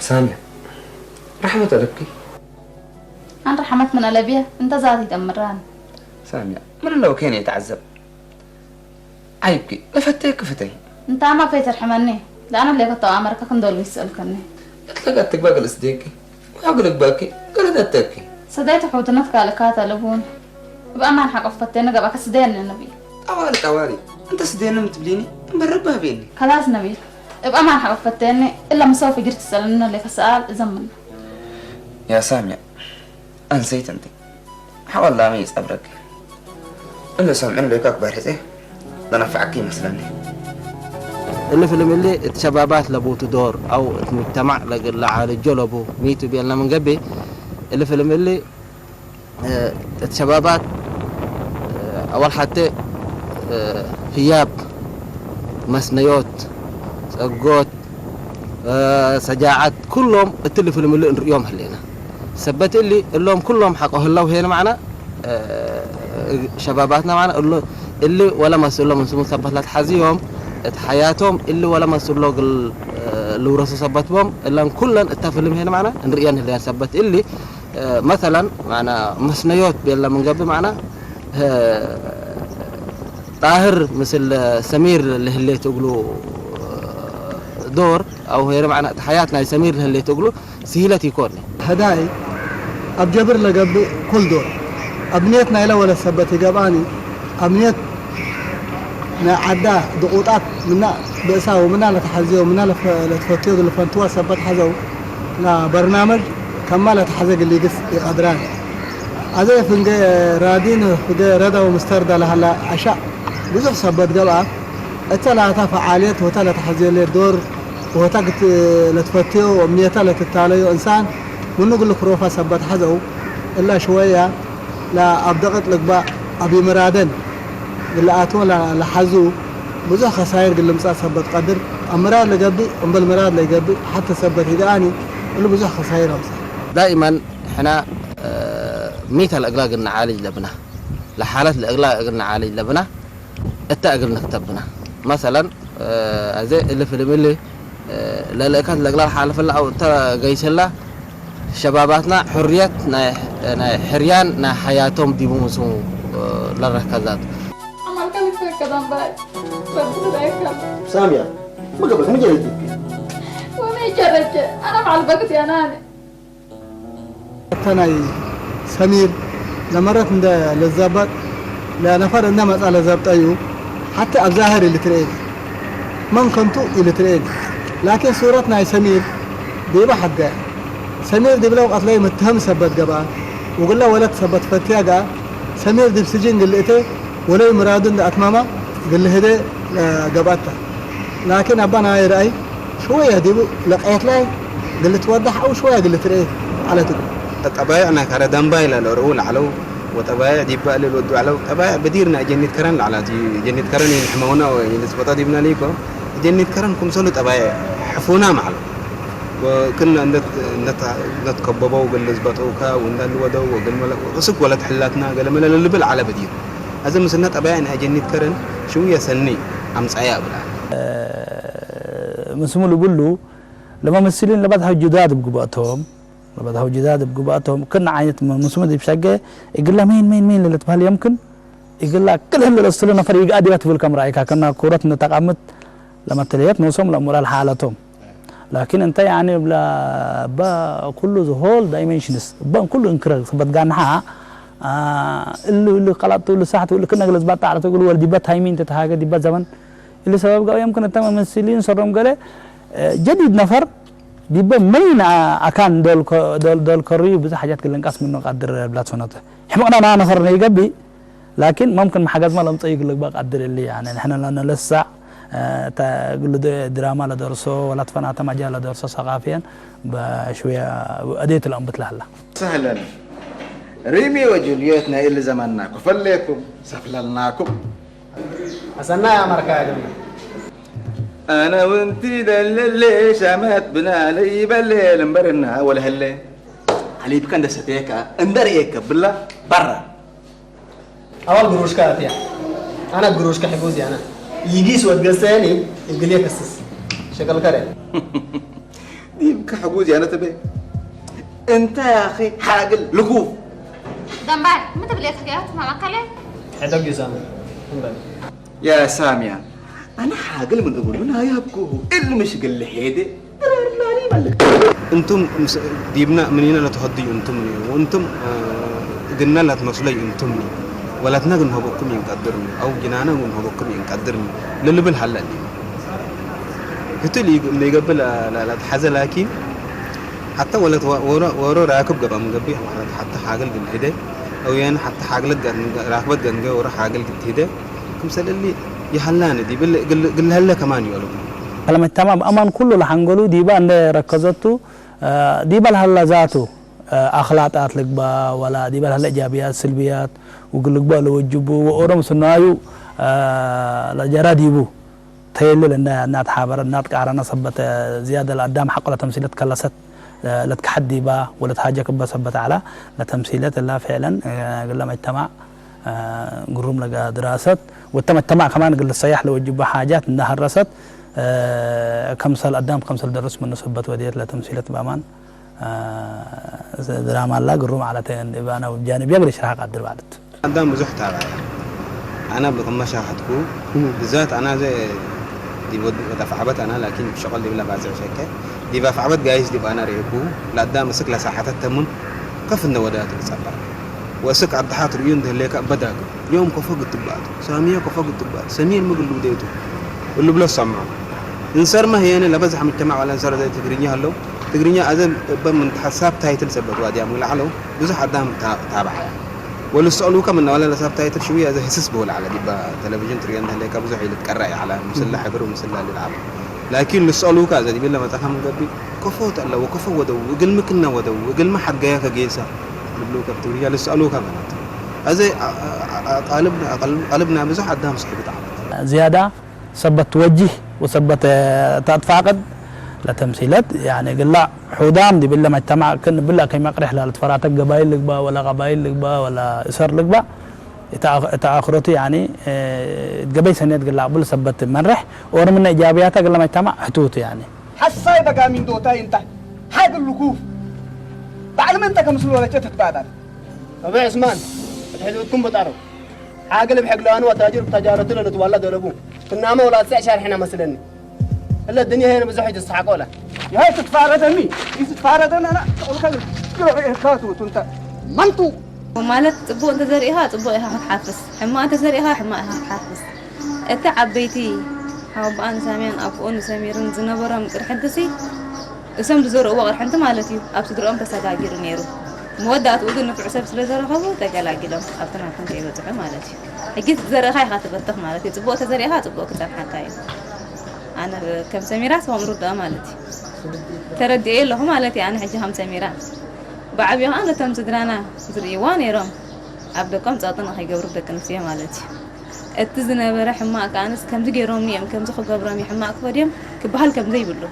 ሳምያ ራሕመት ኣለኪ። ኣን ራሕመት ምን ኣለብየ እንተ ዛት ይጠምራን። ሳምያ ምን ኣለውኪ እኔ ተዓዘብ ዓይብኪ ለፈተየኪ ፍተይ። እንታማ ፈይተርሕመኒ ዳኣነ ሌከ ተኣመርከ ክንደሉ ይስእልከኒ። እትለጋ ትግባ ገለስ ደኪ ወያው ገለግባኪ ገለተተኪ። ሰዳይተ ሕውትነት ካልእካ ተለቡን ብኣማን ሓቆፍ ፈተኒ ገብኣካ ስደየኒ ነቢ። ጠዋሊ ጠዋሊ እንተ ስደየኒ ምትብሊኒ እምበር ረቢ ህቤኒ። ከላስ ነቢል እብ ኣማን ሓቆፍ ፈተኒ እላ ምሰው ፍጅር ትሰለኒ ነለይ ከሰኣል እዘምና። ያ ሳምያ ኣንሰይት እንቲ ሓወላሚ ይጸብረኪ እለ ሰምዕን ሌካ ክባር ሕጼ ለነፍዓኪ ይመስለኒ። እሊ ፍልም እሊ እት ሸባባት ለቡቱ ዶር አው እት ሙጅተማዕ ለግል ለዓልጆ ለቡ ሚቱ ቤልና ምን ገብእ እሊ ፍልም እሊ እት ሸባባት አወል ሐቴ ህያብ መስነዮት ጸጎት ሰጃዓት ኩሎም እትሊ ፍልም እሊ እንርእዮም ህሌና። ሰበት እሊ እሎም ኩሎም ሐቆ ህለው ሄን ማዕና ሸባባትና ማዕና እሎ እሊ ወለ መስሎ ምን ስሙ ሰበት ለትሐዝዮም እት ሐያቶም እሊ ወለ መስሎ ግል ልውረሱ ሰበት ቦም እለን ኩለን እታ ፍልም ሄን ማዕና እንርእየን ህሌና ሰበት እሊ መሰለን ማዕና መስነዮት ቤለ ምንገብ ማዕና ጣህር ምስል ሰሚር ለህሌት እግሉ ዶር አው ሄረ ማዕና እት ሐያት ናይ ሰሚር ለህሌት እግሉ ስሂለት ኢኮን። ሀዳይ ኣብ ጀብር ለገብእ ኩል ዶር ኣብ ንየት ናይለ ወለት ሰበት ኢገብኣኒ ኣብ ንየት ናይ ዓዳ ድቁጣት ምና ብእሳ ወምና ለተሐዝዮ ምና ለፈትዮ ለፈንትዋ ሰበት ሐዘው ላ በርናመጅ ከማ ለተሐዘ ግሊግስ ኢቀድራኒ። ኣዘ ፍንገ ራዲን ፍገ ረዳው ምስተርዳ ለሀላ አሻእ ብዙሕ ሰበት ገብኣ እተ ላታ ፈዓልየት ወተ ለተሐዝዮ ሌ ዶር ወታ ለትፈትዮ ወምንየታ ለትታለዮ እንሳን ምኑ እግል ክሮፋ ሰበት ሐዘው እላ ሽወያ ለአብ ደቂቅ ልግባእ አብ ይምራደን ግልአትወ ለሐዙ ብዙሕ ከሳይር ግልምጻ ሰበት ቀድር አብ ምራድ ለገብእ እምበል ምራድ ለይገብእ ሐተ ሰበት ይገአኒ እሉ ብዙሕ ከሳይር አምጻ። ዳኢመን ሕና ሚተ ለእግላ እግል ነዓልጅ ለብና ለሓለት ለእግላ እግል ነዓልጅ ለብና እተ እግል ንክተብና መሰለን አዜ እሊ ፍልም እሊ ለልእከት ለእግላ ለሓልፍላ አው እተ ገይስላ ሸባባትና ሕርየት ናይ ሕርያን ናይ ሐያቶም ዲቡ ምስሙ ለረከዛት። ሳሚያ ምግብክ ምጀለቲ ወመይ ጀረጀ አና ባዕል በግት ያናነ حتى ናይ ሰሚር ለመረት እንደ ለዘበጥ ለነፈር እንደ መጻ ለዘብጠዩ حتى ኣብ ዛህር ኢልትርኤል መን ከንቱ ኢልትርኤል ላኪን ሱረት ናይ ሰሚር ዲበ ሐገ ሰሚር ዲብለ ወቀት ለይ ምትሀም ሰበት ገብአ ውግላ ወለት ሰበት ፈትያ ገአ ሰሚር ዲብ ስጅን ግልእቴ ወለይ ምራዱ እንደ አትማማ ግልህደ ገብአታ ላኪን አባ ናይ ረአይ ሽወየ ዲቡ ለቀየት ላይ ግል ትወዳሕ አው ሽወየ ግል ትርኤ ዐለት እኮ። ጠባይዕ ናይ ካረ ደንባይ ለለርኡ ለዐለው ወጠባይዕ ዲበ እለ ልወዱ ዐለው። ጠባይዕ በዲርና እጀኒት ከረን ለዐላት እዩ። እጀኒት ከረን ይንሕመውና ወይንጽበጣ ዲብና ለይኮ እጀኒት ከረን ኩምሰሉ ጠባይዕ ሕፉና መዐለው። ወክልና እንደት ከበበው ገለ ዝበጠውካ ወንዳ ልወደው ወገል መለ እስክ ወለት ሕላትና ገለ መለ ልብል ዐለ በዲር። አዘ ምስልና ጠባይዕ ናይ እጀኒት ከረን ሽውየ ሰኒ አምጻያ እብላ። ምስሙ ልብሉ ለመመስሊን ለባድሐው ጅዳድ እብ ግብአቶም ለባድሐው ጅዳድ እብ ግብአቶም ክን ዓይነት ምስሙ ዲብ ሸገ እግላ ሜን ሜን ሜን ለልትበህል የምክን እግላ ክል ህል ለአስትሉ ነፈር ይግአ ዲባ ትብል ከም ረአይካ ከና ኩረት ንተቃምት ለመተለየት ኖሶም ለሙራል ሓለቶም ላኪን እንተ ያኒ እብላ እባ ኩሉ the whole dimensions እበን ኩሉ እንክረ ሰበት ጋንሓ እሉ እሉ ቀላጥ እሉ ሳሕት እሉ ክነግለ ዝባጣ ዓለት እግሉ ወል ዲባ ታይሚን ተተሃገ ዲባ ዘመን እሊ ሰበብ ጋው የምክን እተመ መስሊን ሰሮም ገለ ጀዲድ ነፈር ዲበ መይን አካን ዶል ከሩዩ ብዙ ሓጃት ግለንቃስ ምኖ ቃድር ብላት ፈኖተ ሕመቅና ና ነፈር ነይገቢ ላኪን መምክን መሓገዝማ ለምፀዩ ግለግባ ቃድር እሊ ያነ ንሕነ ለነለሳዕ እታ ግሉ ድራማ ለደርሶ ወላ ትፈናተ ማጃ ለደርሶ ሰቃፍየን በሽውያ እዴት ለአንብት ለሃላ። سهلا. ريمي وجولييت ናይ እሊ ዘመንና ክፈለየኩም ሰፍለልናኩም። حسنا يا مركايا جميل. ኣነ ውንቲ ደለለ ሻመት ብናለይ ይበለ ልንበርና ወለህለ ሓሊብካ እንደሰተየካ እንደርእየካ ብላ ባራ أول قروشك أتيا. أنا قروشك حبوزي أنا. يجيس ود قسيني يقول لي كسس. شكل كره. ዲብካ ሕጉዝ ያነ ትበ እንታይ ያኺ ሓግል ልኩፍ ደንባር ምን ትብል እያ ትገያት ማማካለ حدق يسام. انبل. يا سامية أنا ሓግል ምን እብሉ ናያብኩ እል ምሽ ግል ሄደ ላሊ ይመልክ እንቱም ምስ- ዲብና ምኒና ለትኸድዩ እንቱም ወእንቱም ግና ላትመስለዩ እንቱም ወላትና ግንሆበኩም ይንቀድርኒ ኣው ጊናና ግንሆበኩም ይንቀድርኒ ልልብል ሃላ ሊ ህቱ ለይገብእ ላትሓዘ ላኪን ሓታ ወለት ወሮ ራክብ ገባ ምገቢ ሓታ ሓግል ግልህደ ኣውያን ሓታ ሓግለት ራክበት ገንገ ወሮ ሓግል ግልህደ ክምሰለሊ ይሃላነ ዲብል ግልሃለ ከማን ይበሉ ለመጅተማዕ ብአማን ኩሉ ለሐንገሉ ዲባ እንደ ረከዘቱ ዲባ ለሀላ ዛቱ አኽላጣት ልግባ ወላ ዲባ ለሀለ እጃብያት ስልብያት ውግ ልግባ ለወጅቡ ወኦሮም ስናዩ ለጀራ ዲቡ ተየልል እናት ሓበረ እናት ቃረና ሰበት ዝያደ ለአዳም ሐቆ ለተምሲለት ከለሰት ለትከሐድ ዲባ ወለትሃጀ ክበ ሰበት አዕላ ለተምሲለት እላ ፍዕለን ግለ መጅተማዕ ግሩም ለጋ ድራሰት ወተ መጅተማዕ ከማን ግል ሰያሕ ለወጅቡ ሓጃት እናሀረሰት ከምሰል አዳም ከምሰል ደርስ ምኑ ሰበት ወድየት ለተምሲለት በአማን ድራማ ላ ግሩም ዓለተ እባና ውብ ጃንብ የግሪ ሽርሃ ቃድር ባለት አዳም ብዙሕ ታባያ አና ብቅመሻ ሐትኩ ብዛት አና ዘ ዲብ ወድ- ወደ ፋዕበት አና ላኪን ሸቀል ዲብላ ባጽዕ ሸከ ዲባ ፋዕበት ጋይስ ዲብ አና ርኤኩ ለአዳም እስክ ለሳሓተት ተሙን ከፍ እንደ ወዳቱ ጸባ ወእስክ አድሓት ርእዩ እንደህሌከ እበዳኩ ዮም ከፎ ግትባቱ ሳሚዮ ከፎ ግትባቱ ሰሚር ምግሉ ውዴቱ እሉ ብሎ ሰምዖ እንሰርመ ህየነ ለበዝሕ ምጅተማዕ ዋላ እንሰረ ዘይ ትግርኛ አለው ትግርኛ አዘ እበ ምንትሓ ሳብ ታይትል ሰበት ዋድያም ግላዕለው ብዙሕ አዳም ታባዓያ ወልሰእሉከ ምነ ዋላ ለሳብ ታይትል ሽውያ እዘ ህስስ ብውል ዓለ ዲባ ቴሌቪዥን ትርእዮ እንደህለካ ብዙሕ ኢሉ ትቀረእ ዓለ ምስላ ሕብር ምስላ ልልዓለ ላኪን ልሰእሉካ እዘ ዲብለ መጣካ ምንገቢ ከፎ ተለዎ ከፎ ወደው እግልሚ ክነ ወደው እግልሚ ሓድገያ ከጌሳ ልብሉ ከብ ትግርኛ ልሰእሉካ ማለት እዘ ቀልብና ብዙሕ ኣዳም ስሒቡ ተዓለት ዝያዳ ሰበት ትወጅህ ወሰበት ተትፋቅድ ለተምሲለት ያኒ ግላዕ ሑዳም ዲብለ መጅተማዕ ክን ብላ ከይመቅርሕ ላልትፈራተክ ገባይል ልግባ ወላ ቀባይል ልግባ ወላ እሰር ልግባ እታ ኣኽሮቱ ያኒ ገበይ ሰኔት ግላዕ ብል ሰበት መንርሕ ኦርምነ ኢጃብያታ ግለ መጅተማዕ ህቱቱ ያኒ ሓሳይ በጋሚንዶታይ እንታይ ሓግል ልኩፍ ባዕልመ እንተ ከምስል ወለጨ ትትባባል أبي عثمان الحدود كم بطارو عاقل بحق لانو وتاجر بتجارته لنتولى دولبو كنامه ولا تسع شارحنا مثلني إلا الدنيا هنا بزحي تستحقوا له ይሃይ ትትፋረደኒ ይትትፋረደን ኣና ተቁልከ ግረበ ኤርካቱ ቱንተ መንቱ ማለት ጽቡቕ እንተዘሪእኻ ጽቡቕ ኢኻ ክትሓፍስ፣ ሕማቕ እንተዘሪእኻ ሕማቕ ኢኻ ክትሓፍስ። እቲ ዓበይቲ ሓወቦኣን ሳምያን ኣቦኡን ሰሚርን ዝነበሮም ቅርሕንትሲ እሶም ዝዘርእዎ ቅርሕንቲ ማለት እዩ ኣብ ስድርኦም ተሰጋጊሩ ነይሩ። መወዳእትኡ ግን ንፉዕ ሰብ ስለ ዘረኸቡ ተገላጊሎም ኣብቲ ናቶም ከይበጽሑ ማለት እዩ። ሕጂ ዘርእኻ ኢኻ ትበትኽ ማለት እዩ። ጽቡቕ ተዘሪእኻ ጽቡቕ ክጸንሓካ እዩ። ኣነ ከም ሰሚራስ ከምኡ ርድኣ ማለት እዩ። ተረዲኤ ኣለኹ ማለት እዩ። ኣነ ሕጂ ከም ሰሚራ ብዓብዩ ከዓ ነቶም ስድራና ዝርእይዋ ነይሮም ኣብ ደቆም ፀቕጢ ንኸይገብሩ ደቂ ኣንስትዮ ማለት እዩ። እቲ ዝነበረ ሕማቕ ከዓንስ ከምዚ ገይሮምኒ እዮም ከምዚ ክገብሮም እዩ ሕማቕ ክፈድዮም ክበሃል ከምዘይብሉ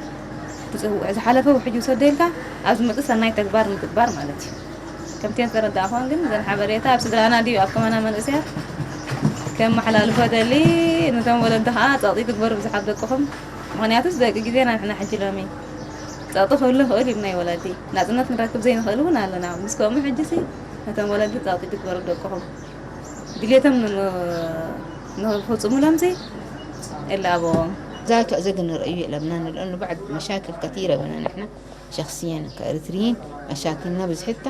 ዝሓለፈ ውሕጅ ውሰዶ ኢልካ ኣብ ዝመፅእ ሰናይ ተግባር ምትግባር ማለት እዩ። ከምቲ ዝተረዳእኹን ግን ዘን ሓበሬታ ኣብ ስድራና ድዩ ኣብ ከማና መንእሰያት ከመሓላልፎ ደሊ ነቶም ወለዲ ከዓ ፀቕጢ ትግበሩ ብዙሓት ደቅኹም ምኽንያቱስ ደቂ ግዜና ንሕና ሕጂ ሎሚ ጸቕጢ ክህሉ ይኽእል እዩ ናይ ወላዲ ናጽነት ክንረክብ ዘይንኽእል እውን ኣለና ምስ ከምኡ ሕጂ ሲ ነቶም ወለዲ ጸቕጢ ትግበሩ ደቅኹም ድልየቶም ንኽፍጽሙሎም ሲ እላበዎም ዛቱ ዘግን ርአዩ የለብና ንልኦ ንባዕድ መሻክል ከቲረ በና ንሕና ሸክስየን ከእርትርይን መሻክልና ብዝሕታ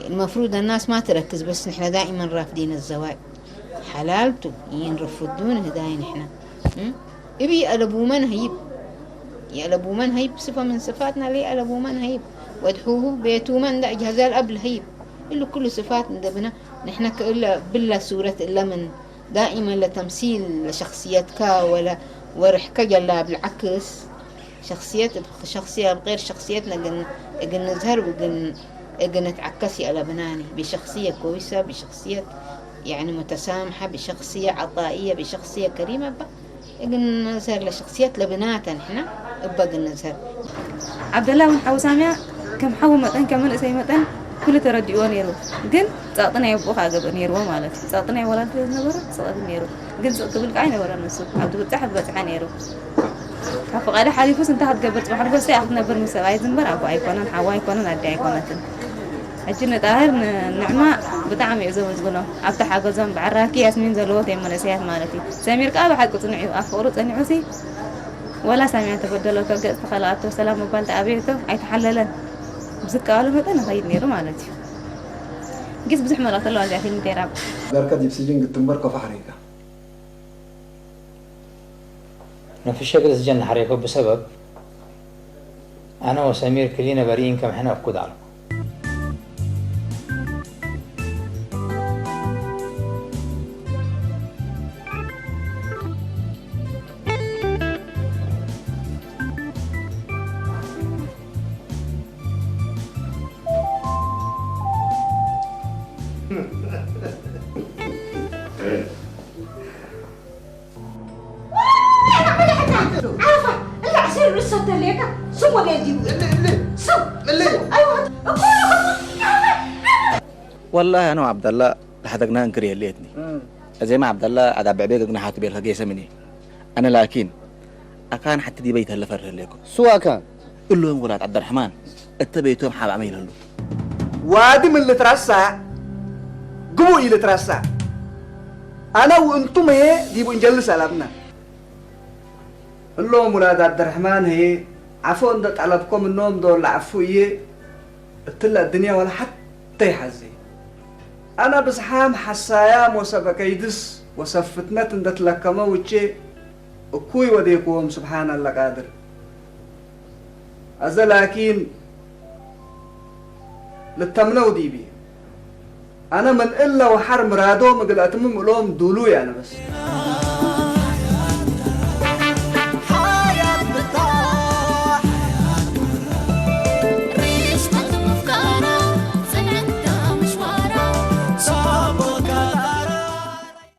المفروض الناس ما تركز بس نحن دائما رافضين الزواج حلالتو ينرفضون هداي نحن እብ የአለቡመን ሀይብ የአለቡመን ሀይብ ስፈ ምን ስፋትና ለየአለቡመን ሀይብ ወድሑሁ ቤቱመን እንዳ እጅሀዘ ለአብ ለሀይብ እሊ ኩሉ ስፋት እንደ ብና ንሕነ ከእለ ብላ ሱረት እለ ምን ዳኢመን ለተምሲል ለሸክስየትካ ወለ ورح كجلا بالعكس، شخصيات، شخصية بغير شخصيتنا، قن قن نزهر وقن قن نتعكس يا لبناني، بشخصية كويسة، بشخصية يعني متسامحة، بشخصية عطائية، بشخصية كريمة. با قن نزهر لشخصيات لبناتنا احنا، ابا قن نزهر. ዓብደላ እውን ሓው ሳምያ ከም ሓው መጠን ከም መንእሰይ መጠን ኩሉ ተረዲእዎ ነይሩ። ግን ጸቕጢ ናይ ኣቦኡ ከዓ ገብር ነይርዎ ማለት እዩ። ጸቕጢ ናይ ወላዲ ስለ ዝነበረ ጸቕጢ ነይሩ። ግን ስቕ ክብል ከዓ ኣይነበረን ንሱ። ኣብ ዝብጻሕ ዝበጽሐ ነይሩ። ካብ ፍቓዳ ሓሊፉስ እንታይ ክትገብር? ጽባሕ ንጎሰይ ክትነብር ምስ ሰብኣይ ዝንበር ኣቦ ኣይኮነን፣ ሓዋ ኣይኮነን፣ ኣደ ኣይኮነትን። ሕጂ ንጣህር ንዕማ ብጣዕሚ እዩ ዘመስግኖ። ኣብቲ ሓገዞም ብዓራኪ ያስሚን ዘለዎ ተይ መንእሰያት ማለት እዩ። ሰሚር ከዓ ብሓቂ ጽኑዕ እዩ። ኣብ ፍቕሩ ጸኒዑሲ ወላ ሳሚያ ተበደለቶ፣ ገጽ ተኸለኣቶ፣ ሰላም ምባል ተኣብየቶ፣ ኣይተሓለለን። ብዝከኣሎ መጠን ይኸይድ ነይሩ ማለት እዩ። ግስ ብዙሕ መልእኽቲ ኣለዋ እዚኣ ፊልም ቴራብ። Garka dibsijin gittumbar kofa harika. ነፍሸ ግልስ ጀን ሐሬኮ ብሰበብ ኣነ ወሰሚር ክሊነ በሪኢን ከም ሕነ እኩድ ኣልኩ። ወላሂ ኣነ ወዓብደላ ላሕደግና እንክር የልየትኒ። እዜማ ዓብደላ ኣዳብዕ ቤግ እግና ሓቱ ቤልካ ገይሰምኒ። ኣነ ላኪን ኣካን ሓቲ ዲበይ ተለፈር ህሌኮ። سواء كان እሎም ወላት ዓብደርሕማን እተ ቤቶም ሓባመ ይለሉ። ዋዲ ምን ልትረሳ ግቡ ይልትረሳ ኣነ ውእንቱም ሄ ዲቡ እንጀልስ ኣላብና እሎም ውላድ ዓብደርሕማን ሄ ዓፎ እንደ ጠለብኮም እኖም ዶ ለዓፉ እየ እትለ ኣድንያ ወላ ሓተ ይሓዘ ኣነ ብዝሓም ሓሳያም ወሰበ ከይድስ ወሰብ ፍትነት እንደትለከመ ውቼ እኩይ ወዴክዎም ስብሓን ኣለቃድር ኣዘ ላኪን ልተምነው ዲቢ ኣነ ምን እለ ወሓር ምራዶ ምግል ኣትምም እሎም ዱሉይ ኣነ በስ